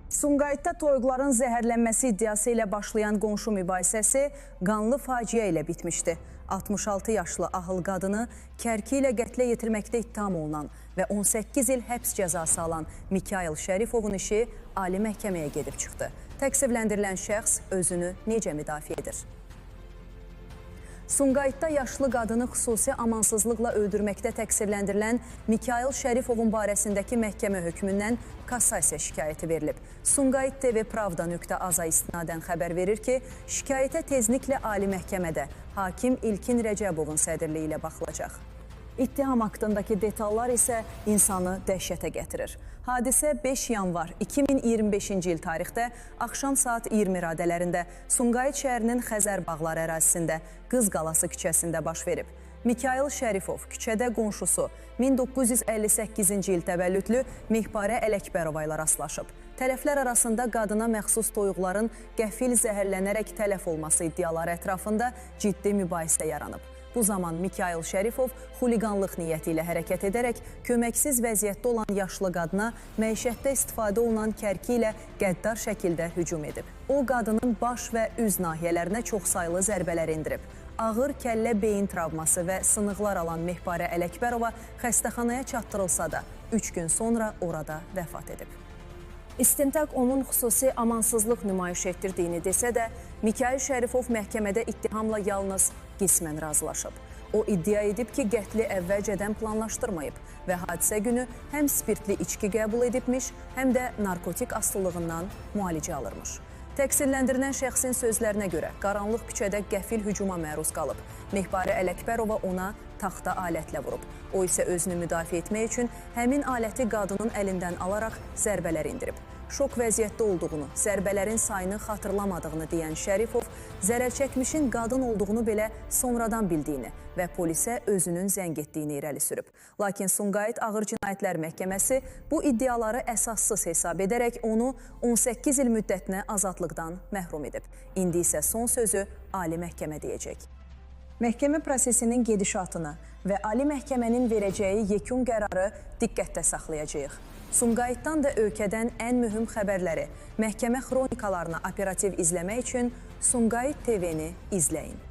Sumqayıtda toyuqların zəhərlənməsi iddiası ilə başlayan qonşu mübahisəsi qanlı faciə ilə bitmişdi. 66 yaşlı ahıl qadını kərki ilə qətlə yetirməkdə ittiham olunan və 18 il həbs cəzası alan Mikayıl Şərifovun işi Ali Məhkəməyə gedib çıxdı. Təqsirləndirilən şəxs özünü necə müdafiə edir? Sumqayıtda yaşlı qadını xüsusi amansızlıqla öldürməkdə təqsirləndirilən Mikayıl Şərifovun barəsindəki məhkəmə hökmündən kassasiya şikayəti verilib. Sumqayıt TV Pravda.az-a istinadən xəbər verir ki, şikayətə tezliklə Ali Məhkəmədə hakim İlkin Rəcəbovun sədrliyi ilə baxılacaq. İttiham aktındakı detallar isə insanı dəhşətə gətirir. Hadisə 5 yanvar 2025-ci il tarixdə axşam saat 20 radələrində Sumqayıt şəhərinin Xəzər bağları ərazisində Qız Qalası küçəsində baş verib. Mikayıl Şərifov küçədə qonşusu 1958-ci il təvəllüdlü Mehparə Ələkbərova ilə rastlaşıb. Tərəflər arasında qadına məxsus toyuqların qəfil zəhərlənərək tələf olması iddiaları ətrafında ciddi mübahisə yaranıb. Bu zaman Mikayıl Şərifov xuliqanlıq niyyəti ilə hərəkət edərək köməksiz vəziyyətdə olan yaşlı qadına məişətdə istifadə olunan kərki ilə qəddar şəkildə hücum edib. O, qadının baş və üz nahiyələrinə çoxsaylı zərbələr endirib. Ağır kəllə beyin travması və sınıqlar alan Mehparə Ələkbərova xəstəxanaya çatdırılsa da 3 gün sonra orada vəfat edib. İstintaq onun xüsusi amansızlıq nümayiş etdirdiyini desə də, Mikayıl Şərifov məhkəmədə ittihamla yalnız qismən razılaşıb. O iddia edib ki, qətli əvvəlcədən planlaşdırmayıb və hadisə günü həm spirtli içki qəbul edibmiş, həm də narkotik asılılığından müalicə alırmış. Təqsirləndirilən şəxsin sözlərinə görə qaranlıq küçədə qəfil hücuma məruz qalıb. Mehparə Ələkbərova ona taxta alətlə vurub. O isə özünü müdafiə etmək üçün həmin aləti qadının əlindən alaraq zərbələr endirib. Şok vəziyyətdə olduğunu, zərbələrin sayını xatırlamadığını deyən Şərifov, zərər çəkmişin qadın olduğunu belə sonradan bildiyini və polisə özünün zəng etdiyini irəli sürüb. Lakin Sumqayıt Ağır Cinayətlər Məhkəməsi bu iddiaları əsassız hesab edərək onu 18 il müddətinə azadlıqdan məhrum edib. İndi isə son sözü Ali Məhkəmə deyəcək. Məhkəmə prosesinin gedişatını və Ali Məhkəmənin verəcəyi yekun qərarı diqqətdə saxlayacağıq. Sumqayıtdan da ölkədən ən mühüm xəbərləri, məhkəmə xronikalarını operativ izləmək üçün Sumqayıt TV-ni izləyin.